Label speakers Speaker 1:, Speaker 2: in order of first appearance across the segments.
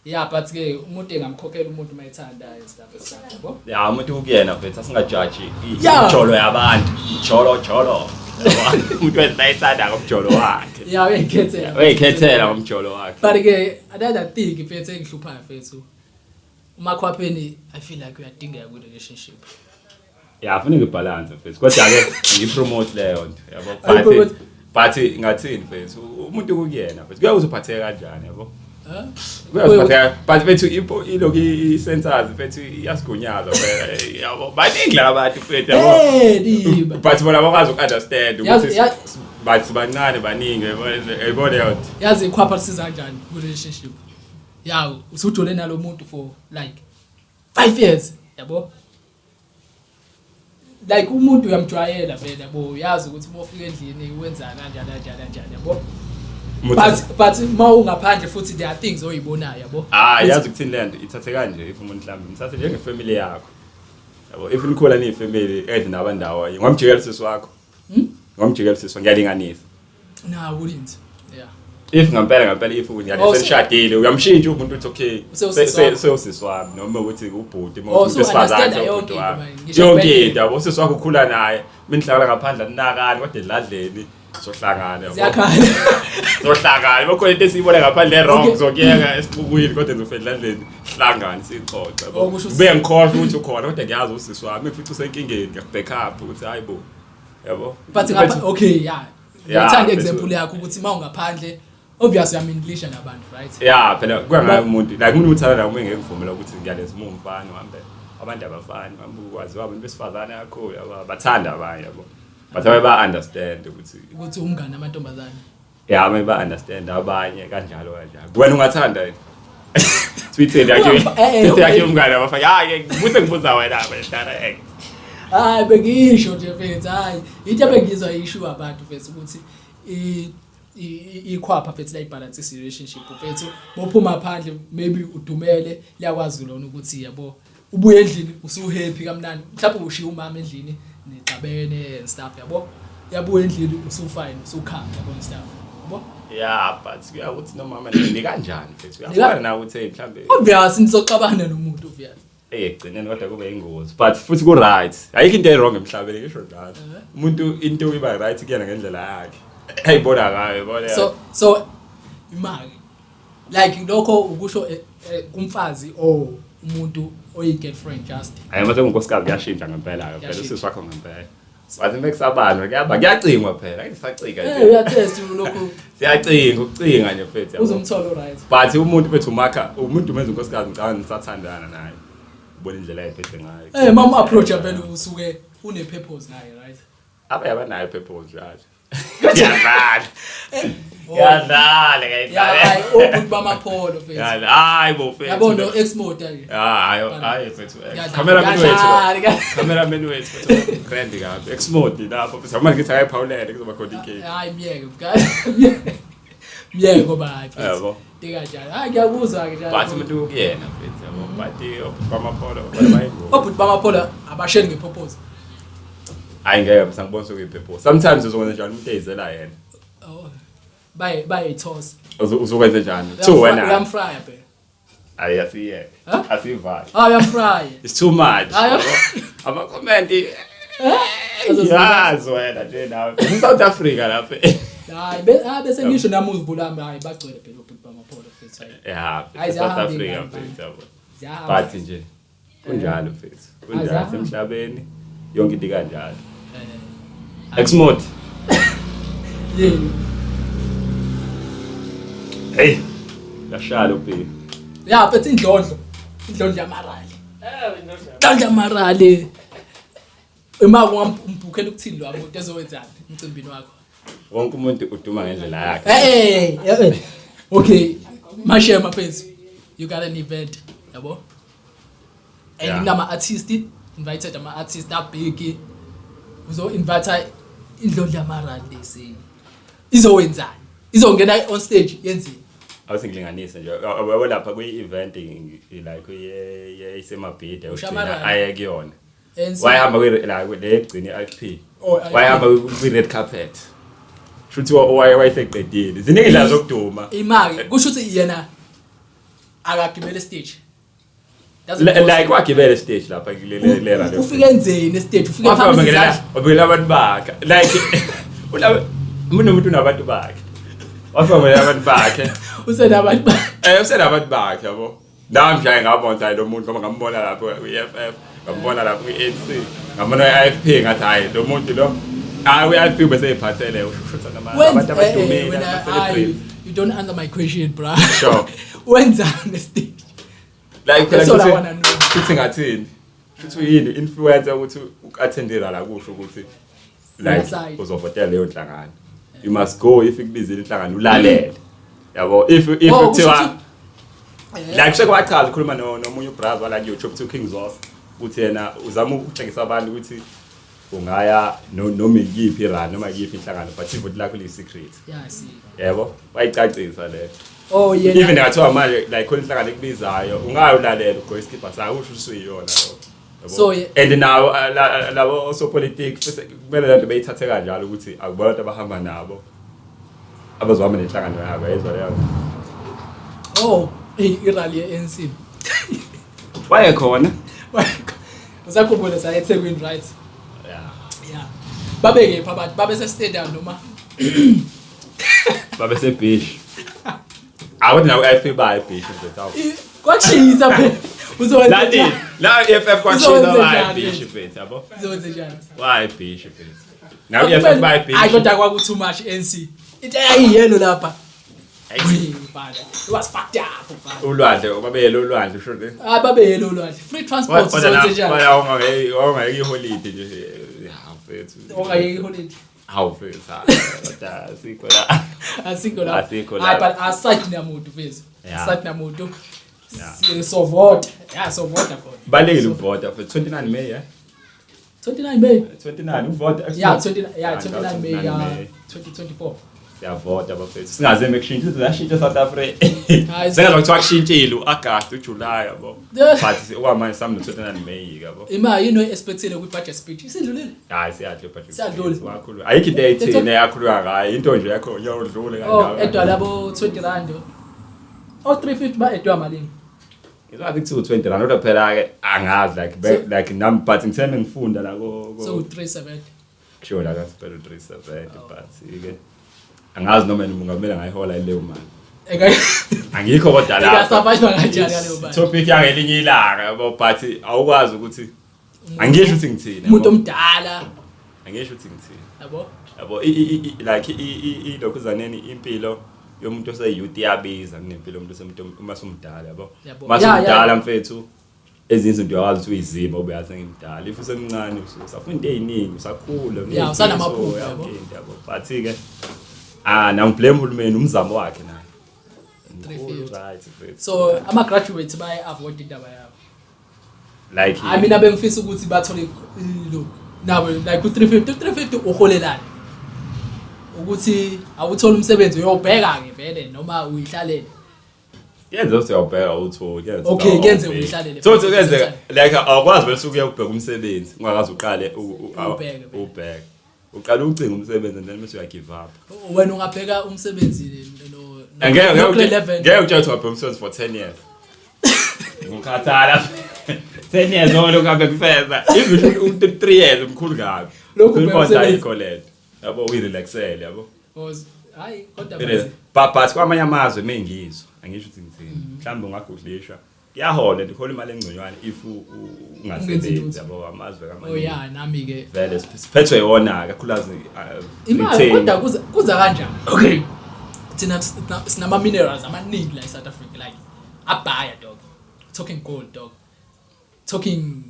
Speaker 1: Yeah, but ke umuntu engamkhokhela umuntu mayethanda and stuff and stuff, yabo.
Speaker 2: Ya, umuntu ukuyena mfethu, asingajaji
Speaker 1: Yeah.
Speaker 2: imjolo yabantu. Jolo jolo. Yabo, umuntu wenza ayithanda ngomjolo wakhe.
Speaker 1: Yeah, uyayikhethela.
Speaker 2: Uyayikhethela ngomjolo wakhe.
Speaker 1: But ke another thing mfethu engihluphayo mfethu. Umakhwapheni, I feel like uyadingeka ku relationship.
Speaker 2: Ya, funeka ibalance mfethu. Kodwa ke ngipromote leyo nto, yabo.
Speaker 1: Ayipromote.
Speaker 2: But ngathini mfethu, umuntu kuyena mfethu. Kuya uzophatheka kanjani, yabo?
Speaker 1: Huh?
Speaker 2: Kuyaziphatheka, but mfethu ilokhu i-sensors mfethu iyasigunyaza phela, yabo. Baningi laba bantu mfethu, yabo.
Speaker 1: Hey, diba.
Speaker 2: But bona bakwazi uku-understand ukuthi bathi bancane baningi, yabo, yayibona leyo nto.
Speaker 1: Yazi ikhwapha lisiza kanjani ku relationship? Ya, usujole nalo muntu for like 5 years, yabo? Like umuntu uyamjwayela vele, yabo, uyazi ukuthi uma ufika endlini wenzani kanjani kanjani kanjani, yabo. But uma ungaphandle futhi there are things oyibonayo, yabo.
Speaker 2: Ah, yazi ukuthini le nto ithathe kanje, if umuntu mhlawumbe umthathe njengefamily yakho, yabo, if nikhula niyifamily edle nabandawonye, ngamjikela usisi wakho. Ngamjikela usisi, ngiyalinganisa.
Speaker 1: Na wouldn't. Yeah.
Speaker 2: If ngampela ngampela if ngiyale
Speaker 1: Oh,
Speaker 2: senishadile, uyamshintsha umuntu uthi okay,
Speaker 1: Usewusisi wakho.
Speaker 2: sewusisi wami, noma ukuthi ubhuti, uma
Speaker 1: Oh,
Speaker 2: umuntu wesifazane
Speaker 1: so understand
Speaker 2: sewubhuti
Speaker 1: yonke into
Speaker 2: wami.
Speaker 1: manje, ngisho
Speaker 2: Yonke
Speaker 1: ekubhedeni.
Speaker 2: into, yabo, usisi wakho ukhula naye, minihlala ngaphandle aninakani, kodwa edladleni sohlangana, yabo.
Speaker 1: Ziyakhala.
Speaker 2: Sohlangana bakhona into esiyibona ngaphandle wrong, zokuyeka esixukwini, kodwa ngizofika edladleni hlangane sixoxe, yabo.
Speaker 1: Oh, kusho
Speaker 2: Ube ngikhohlwa ukuthi ukhona, kodwa ngiyazi usisi wami ngifica usenkingeni, ngiyakuback up ukuthi hayi bo, yabo.
Speaker 1: But ngapha, okay, yeah.
Speaker 2: Yeah,
Speaker 1: Ngiyithanda
Speaker 2: mfethu.
Speaker 1: example yakho ukuthi uma ungaphandle obviously uyamindilisha nabantu, right?
Speaker 2: Ya, phela kuya ngayo umuntu, like umuntu uthanda naye, uma engeke ngivumela ukuthi ngiyaleza uma umfana uhambe abantu abafani uhambe ukwaziwa abantu besifazane kakhulu, yabo, bathanda abanye, yabo, but abanye ba-understand ukuthi
Speaker 1: Ukuthi umngane amantombazane.
Speaker 2: Ya, abanye ba-understand abanye kanjalo kanjalo. Wena ungathanda yini? Twitter yakhe. Twitter yakhe umngane abafana. Ya, ke ngibuse ngibuza wena wena direct.
Speaker 1: Hayi, bengisho nje mfethu, hayi. Into ebengizwa ishu abantu mfethu ukuthi ikhwapha mfethu la ibalancisa relationship mfethu. Bophuma phandle maybe udumele, liyakwazi lona ukuthi, yabo, ubuye endlini usu happy kamnandi. Mhlawumbe ushiya umama endlini nixabene and stuff, yabo. Yabuya endlini usu fine, usukhamba, yabo, and stuff. Yabo?
Speaker 2: Ya, but kuya ukuthi nomama ni kanjani mfethu. Uyafana nawe ukuthi hey mhlambe
Speaker 1: Obvious nizoxabana nomuntu, obvious.
Speaker 2: Eh, ekugcineni kodwa kube ingozi. But futhi ku right. Ayikho into e-wrong emhlabeni, ngisho njalo. Umuntu into iba right kuyena ngendlela yakhe ayibona ngayo, yabona.
Speaker 1: So imali like lokho ukusho kumfazi or umuntu oyi girlfriend just?
Speaker 2: Hayi, mase unkosikazi kuyashintsha ngempela ke phela.
Speaker 1: Kuyashintsha.
Speaker 2: Usisi wakho ngempela. Wathi mekusabani kuyaba kuyacingwa phela, ngisacika nje.
Speaker 1: Uyatest lokho.
Speaker 2: Siyacinga ukucinga nje mfethu, yabo.
Speaker 1: Uzomthola right.
Speaker 2: But umuntu mfethu umakha umuntu umenza unkosikazi, ngicabanga nisathandana naye. Ubona indlela ayiphethe ngayo.
Speaker 1: Mama approach vele usuke une purpose naye, right?
Speaker 2: Abaye abanayo purpose njalo. Ngiyadlala.
Speaker 1: Oh.
Speaker 2: Ngiyadlala,
Speaker 1: Ya,
Speaker 2: ngiyadlala.
Speaker 1: hayi, obhuti bamapholo mfethu.
Speaker 2: Ngiyadlala. Hayi bo mfethu.
Speaker 1: Yabo no ex mode ke.
Speaker 2: Hayi hayi mfethu.
Speaker 1: Ngiyadlala.
Speaker 2: Cameraman wethu.
Speaker 1: Ngiyadlala.
Speaker 2: Cameraman wethu mfethu grand kabi. Ex mode lapho mfethu. Manje ngithi akayiphawulele kuzoba khona inkinga.
Speaker 1: Hayi, myeke mkhaya. Myeke ngoba hayi mfethu.
Speaker 2: Yabo.
Speaker 1: Kanjalo. Hayi, ngiyakuzwa ke njalo.
Speaker 2: But umuntu kuyena mfethu, yabo. But obhuti bamapholo bayingozi.
Speaker 1: Obhuti bamapholo abasheli ngepurpose.
Speaker 2: Hayi ngeke mfethu, angiboni sokuyipurpose. Sometimes uzokwenza njani umuntu eyizela yena?
Speaker 1: Oh. Baye bayithosa.
Speaker 2: Uzokwenza njani? Two wena.
Speaker 1: Uyamfraya phela.
Speaker 2: Hayi, asiyeke.
Speaker 1: Huh?
Speaker 2: Asivale.
Speaker 1: Ah, uyamfraya.
Speaker 2: It's too much.
Speaker 1: Hayi.
Speaker 2: Ama comment. Yazi wena nje nawe. South Africa lapha.
Speaker 1: Hayi, bese ngisho nami uzibulami, hayi, bagcwele phela obhuti bamapholo mfethu, hayi.
Speaker 2: Ya,
Speaker 1: Hayi,
Speaker 2: South
Speaker 1: ziyahamba
Speaker 2: Africa
Speaker 1: iy'ngane,
Speaker 2: mfethu, yabo.
Speaker 1: Ziyahamba.
Speaker 2: But nje kunjalo mfethu. Kunjalo
Speaker 1: Azihamba.
Speaker 2: emhlabeni yonke into kanjalo. Exmod.
Speaker 1: Yebo.
Speaker 2: Hey. Yashaya ubheki.
Speaker 1: Ya mfethu, indlondlo. Indlondlo yamarali. Indlondlo yamarali. Ima ungambhukhela ukuthini lo muntu ezowenzani emcimbini wakho?
Speaker 2: Wonke umuntu uduma ngendlela yakhe.
Speaker 1: Eh. Okay. Mashema mfethu. You got an event, yabo? And kunama artist invited, ama artist abig. Uzo invite indlondlo yamarali lesi. Izowenzani? Izongena on stage yenzeni?
Speaker 2: Awuthi ngilinganise nje. Yabo lapha kwi-event like isemabhida
Speaker 1: Ushamarali.
Speaker 2: aye kuyona.
Speaker 1: ANC.
Speaker 2: Wayehamba kwi la le egcine i-IFP.
Speaker 1: Oh, IFP.
Speaker 2: Wayehamba kwi-red carpet. Shuthi wayeseqedile. Ziningi indlela zokuduma.
Speaker 1: Imali kusho ukuthi yena Akagibele stage. Doesn't cost
Speaker 2: Like wagibela stage lapha kulele lera.
Speaker 1: Ufike enzeni stage? Ufike
Speaker 2: Wafika
Speaker 1: phambi
Speaker 2: wabingelela
Speaker 1: izandla.
Speaker 2: wabingelela abantu bakhe. Like ulaba umuntu unabantu bakhe. Wafika wabingelela abantu bakhe.
Speaker 1: Usenabantu
Speaker 2: Usenabantu bakhe yabo. Nami nje ngabona hayi lo muntu ngoba ngambona lapho kwi-EFF, ngambona lapho kwi-ANC, ngambona kwi-IFP ngathi hayi lo muntu lo hayi kwi-IFP bese eyiphathele ushutha nabantu abadumile ama-celebrities.
Speaker 1: You don't answer my question, bra.
Speaker 2: Sure.
Speaker 1: Wenzani stage?
Speaker 2: Like phela
Speaker 1: That's all I
Speaker 2: kuthi
Speaker 1: wanna know.
Speaker 2: kuthi ngathini? Futhi uyini influencer ukuthi uku-attendela la kusho ukuthi like
Speaker 1: Outside.
Speaker 2: uzovotela leyo nhlangano. You must go if ikubizile inhlangano ulalele. Yabo if
Speaker 1: Oh, kusho
Speaker 2: kuthiwa
Speaker 1: ukuthi-
Speaker 2: like sekwachaza ukhuluma nomunye ubrother wala ku-YouTube kuthiwa King Zoss ukuthi yena uzama ukutshengisa abantu ukuthi ungaya noma ikiphi run noma ikiphi inhlangano but ivoti lakho liyi-secret.
Speaker 1: Yeah, I see.
Speaker 2: Yebo, wayicacisa le.
Speaker 1: Oh, yena.
Speaker 2: Even ngathiwa manje like khona inhlangano ekubizayo ungayolalela ugqoke isikibha sakho usho usuyiyona lokho. Yabo?
Speaker 1: So,
Speaker 2: And now labo osopolitiki futhi kumele lento beyithathe kanjalo ukuthi akubona abantu abahamba nabo abazohamba nenhlangano yabo yezwa leyo.
Speaker 1: Oh, hey, irally ye-ANC.
Speaker 2: Wayekhona.
Speaker 1: Usakhumbula saya eThekwini, right?
Speaker 2: Yeah.
Speaker 1: Yeah. Babe kephi abantu? Babe se-stadium noma?
Speaker 2: Babe sebeach. Awuthi nawe IFP baye beach mfethu. Awu.
Speaker 1: Kwachisa phela. Uzowenza
Speaker 2: Lani
Speaker 1: njani?
Speaker 2: la EFF kwachisa
Speaker 1: Uzowenza
Speaker 2: baye
Speaker 1: njani?
Speaker 2: beach mfethu yabo.
Speaker 1: Uzowenza njani?
Speaker 2: Baye beach mfethu. Nawe EFF baye
Speaker 1: Hayi
Speaker 2: beach.
Speaker 1: kodwa kwaku too much ANC. Into eyayiyelo lapha. Wee, mfana. It was fucked up, mfana.
Speaker 2: Ulwandle babeyele ulwandle usho le.
Speaker 1: Hayi babe yelo ulwandle. Free transport uzowenza njani?
Speaker 2: Wala ungayeki iholiday nje. Ya mfethu.
Speaker 1: Ongayeki iholiday.
Speaker 2: Hawu mfethu. Kodwa asikho la.
Speaker 1: Asikho la.
Speaker 2: Asikho la.
Speaker 1: Hayi but aside namuntu mfethu.
Speaker 2: Yeah.
Speaker 1: Aside namuntu.
Speaker 2: Yeah.
Speaker 1: Sovota. Yeah, sovota khona.
Speaker 2: Balekile ukuvota for 29 May eh.
Speaker 1: 29 May.
Speaker 2: 29 uvota.
Speaker 1: Yeah, 29 yeah, 29 May,
Speaker 2: 29 May.
Speaker 1: 2024.
Speaker 2: Siyavota bafethu. Singaze mekushintshe sizashintsha South Africa.
Speaker 1: Hayi,
Speaker 2: Sengaze kuthiwa kushintshile uAugust uJuly yabo.
Speaker 1: Yeah.
Speaker 2: But okwamanje sami no 29 May yabo.
Speaker 1: Imali yini expectile kwi budget speech? Isidlulile.
Speaker 2: Hayi siyadlula but
Speaker 1: Siyadlula.
Speaker 2: Wakhuluma. Ayikho into eyithini eyakhulunywa ngayo. Into nje yakho uyodlule
Speaker 1: Oh,
Speaker 2: kanjalo.
Speaker 1: edwa labo 20 rand. Oh 350 ba edwa malini?
Speaker 2: Ngizathi kuthiwa 20 rand kodwa phela ke angazi like like nami but ngithe ngifunda la ko
Speaker 1: So 370.
Speaker 2: kushiwo la kasipelo 370 but ke angazi noma ngingamela ngayihola leyo mali.
Speaker 1: Eka
Speaker 2: Angikho kodwa la.
Speaker 1: Ingasabashwa kanjani ngaleyo mali?
Speaker 2: Topic yangelinye ilanga yabo but awukwazi ukuthi angisho ukuthi ngithini.
Speaker 1: Umuntu omdala,
Speaker 2: angisho ukuthi ngithini.
Speaker 1: yabo?
Speaker 2: Yabo like ilokhuzaneni impilo yomuntu oseyouth iyabiza kunempilo yomuntu osemuntu uma sumdala yabo.
Speaker 1: Yabo.
Speaker 2: Uma
Speaker 1: Yeah, yeah.
Speaker 2: sumdala mfethu ezinye izinto uyakwazi ukuthi uyizime ube yazi ngimdala. If usemncane usafunda into eziningi usakhula
Speaker 1: Yeah, usanamaphupho,
Speaker 2: yabo.
Speaker 1: yabo.
Speaker 2: Yabo but ke na ngiblame uhulumeni umzamo wakhe naye. Mkhulu,
Speaker 1: 350.
Speaker 2: right mfethu.
Speaker 1: So ama graduates baye avoid indaba yabo.
Speaker 2: Like
Speaker 1: Hayi mina bengifisa ukuthi bathole look. Nabo like u350 u350 uholelani? Ukuthi awuthole umsebenzi uyobheka ke vele noma uyihlalele.
Speaker 2: Kuyenzeka ukuthi uyawubheka uthole kuyenzeka.
Speaker 1: Okay,
Speaker 2: ukuthi
Speaker 1: kuyenzeka
Speaker 2: awubheki.
Speaker 1: uyihlalele.
Speaker 2: So ukuthi kuyenzeka like awukwazi vele usuke uyobheka umsebenzi ungakaze uqale
Speaker 1: Ubheke vele.
Speaker 2: ubheke. Uqala ucinga umsebenzi and then bese uya give up.
Speaker 1: Wena ungabheka umsebenzi no
Speaker 2: Angeke
Speaker 1: no
Speaker 2: ngeke
Speaker 1: grade 11.
Speaker 2: ngeke utshele ukuthi wabheka umsebenzi for 10 years. Ngikhathala. 10 years lokho kabe kufeza. Even umuntu 3 years umkhulu kabi.
Speaker 1: Lokhu ubheka
Speaker 2: Kodwa
Speaker 1: umsebenzi.
Speaker 2: ayikho lento. Yabo uyirelaxele yabo.
Speaker 1: Because hayi kodwa
Speaker 2: But kwamanye amazwe mengizwa angisho ukuthi ngithini mhlawumbe ungagudlisha kuyahola ndikhola imali engconywana if
Speaker 1: Ungenzi
Speaker 2: ungasebenzi
Speaker 1: lutho.
Speaker 2: yabo amazwe
Speaker 1: Oh
Speaker 2: kamaningi
Speaker 1: yeah nami ke
Speaker 2: vele siphethwe yona kakhulukazi
Speaker 1: imali
Speaker 2: Britain.
Speaker 1: kodwa kuza kanjani? Okay. Thina sinama minerals amaningi la eSouth Africa like abhaya dog. Talking gold dog. Talking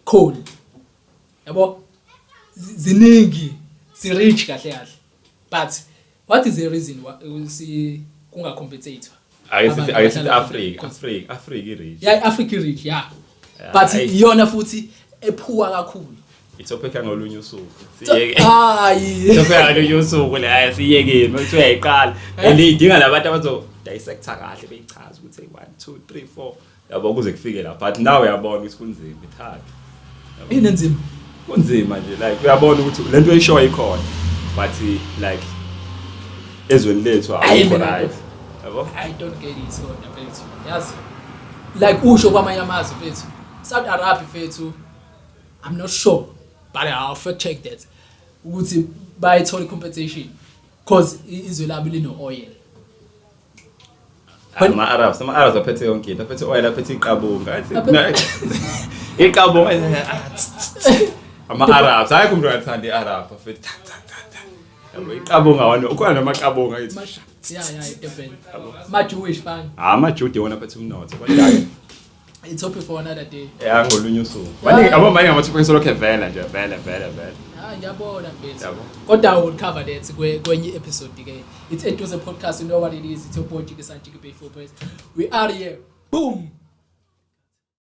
Speaker 1: coal. Yabo ziningi si rich kahle kahle. But what is the reason why si kungacompensate?
Speaker 2: Ake sithi Africa Africa Africa i-rich.
Speaker 1: Yeah, Africa rich, yeah.
Speaker 2: Yeah,
Speaker 1: But
Speaker 2: ayi.
Speaker 1: iyona futhi ephuwa kakhulu.
Speaker 2: Itopic yangolunye usuku siyeke.
Speaker 1: Hayi.
Speaker 2: Itopic yangolunye usuku le hayi siyekeni mase uyayiqala and idinga labantu abazo dissecta kahle beyichaza ukuthi 1 2 3 4 yabo kuze kufike la but now uyabona ukuthi kunzima ithatha.
Speaker 1: Inenzima.
Speaker 2: Kunzima nje like uyabona ukuthi lento oyishoyo ikhona but like ezweni lethu
Speaker 1: Hayi,
Speaker 2: awukho
Speaker 1: mina
Speaker 2: right. Yabo?
Speaker 1: I don't get it kodwa mfethu. Yazi. Like usho kwamanye amazwe mfethu. Saudi Arabia mfethu. I'm not sure but I'll fact check that. Ukuthi bayithola compensation cause izwe labo lino oil.
Speaker 2: Ama-Arabs aphethe yonke into, aphethe oil, aphethe iqabunga. Iqabunga. Ama-Arabs, hayi umuntu ongathanda i-Arab, afethe ta ta ta ta. Yabo iqabunga wona, ukhona namaqabunga yithi.
Speaker 1: Yeah, Durban. Ma Jewish fan.
Speaker 2: Ah, amaJuda iwona aphethe umnotho. Kodwa-ke
Speaker 1: A topic for another day.
Speaker 2: ya ngolunye usuku. Baningi abo baningi ama-topic esolokhu evela nje, vele vele vele.
Speaker 1: Ah, ngiyabona mfethu.
Speaker 2: Yabo.
Speaker 1: Kodwa I will cover that kwenye episode ke. It's Eduze podcast, you know what it is. It's your boy Jiki San Jiki Bay 4 Boys. We out here. Boom.